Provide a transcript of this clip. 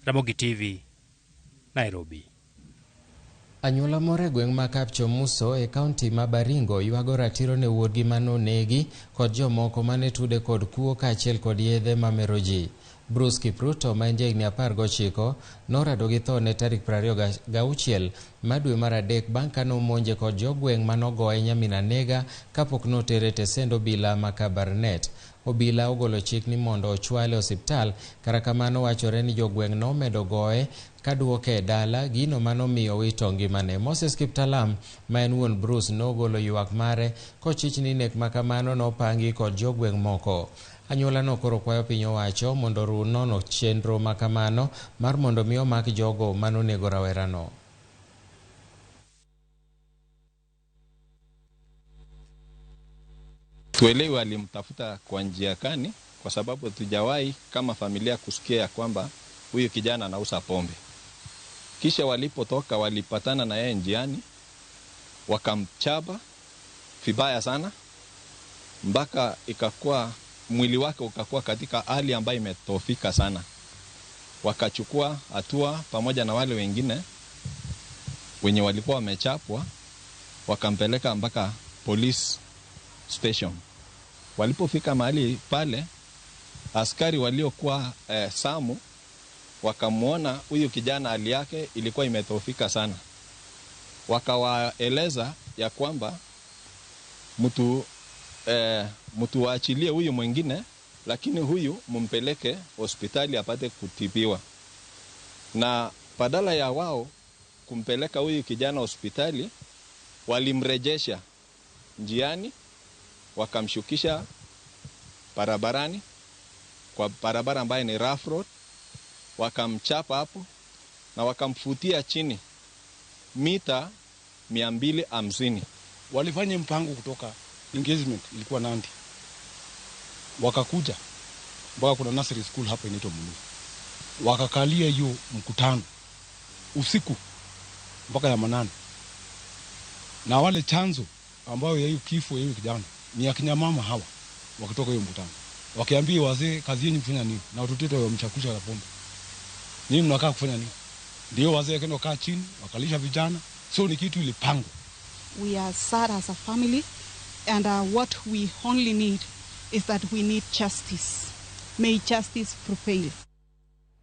Ramogi TV, Nairobi. Anyuola moro e gweng' ma Kapchomuso e kaunti ma Baringo ywago ratiro ne wuodgi manonegi kod jomoko mane tude kod kuo kaachiel kod yedhe mamero ji. Bruce Kipruto ma en jahigni 19 norado gi thone tarik 26 ma dwe mar adek bang' ka nomonje kod jogweng' manogoye nyamin anega kapok notere e tesend obila ma Kabarnet. Obila ogolo chik ni mondo ochwale osiptal, kata kamano wachore ni jogweng' nomedo goye kaduoke e dala, gino manomiyo owito ngimane. Moses Kiptalam ma en wuon Bruce nogolo ywak mare kochich ni nek makamano nopangi kod jogweng' moko. Anyuola no koro kwayo piny owacho mondo oru nono chenro makamano mar mondo mi omak jogo manonego rawerano. Tuelewe alimtafuta kwa njia gani, kwa sababu hatujawahi kama familia kusikia ya kwamba huyu kijana anauza pombe. Kisha walipotoka walipatana na yeye njiani, wakamchapa vibaya sana mpaka ikakuwa mwili wake ukakuwa katika hali ambayo imetofika sana. Wakachukua hatua pamoja na wale wengine wenye walikuwa wamechapwa, wakampeleka mpaka police station. Walipofika mahali pale, askari waliokuwa Samu wakamwona huyu kijana hali yake ilikuwa imetofika sana, wakawaeleza ya kwamba mtu waachilie huyu mwingine, lakini huyu mumpeleke hospitali apate kutibiwa. Na badala ya wao kumpeleka huyu kijana hospitali, walimrejesha njiani, wakamshukisha barabarani, kwa barabara ambayo ni rough road, wakamchapa hapo na wakamfutia chini mita 250. Walifanya mpango kutoka engagement ilikuwa Nandi, wakakuja mpaka kuna nursery school hapa inaitwa Mulu, wakakalia hiyo mkutano usiku mpaka ya manane. Na wale chanzo ambayo ya hiyo kifo ya hiyo kijana ni akina mama hawa wakitoka hiyo mkutano, wakiambia wazee, kazi yenu kufanya nini? Na watoto wetu wamchakusha na pombe, nyinyi mnakaa kufanya nini? Ndio wazee wakaenda kaa chini wakalisha vijana. So ni kitu ilipangwa. We are sad as a family, and what we only need is that we need justice. May justice prevail.